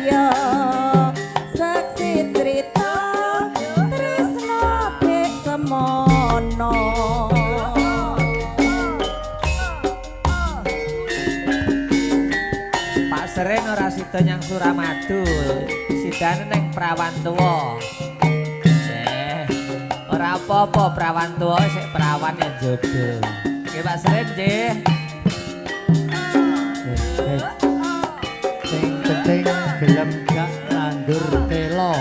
Surabaya seksi crita tresno dek semono. Pak Seren ora sida nyang Suramadu, sidane neng Prawan Tuwa. Ora apa-apa Prawan Tuwa sik prawan ya jodoh. Nggih Pak Seren nggih. Sing penting gelem gak nandur telo.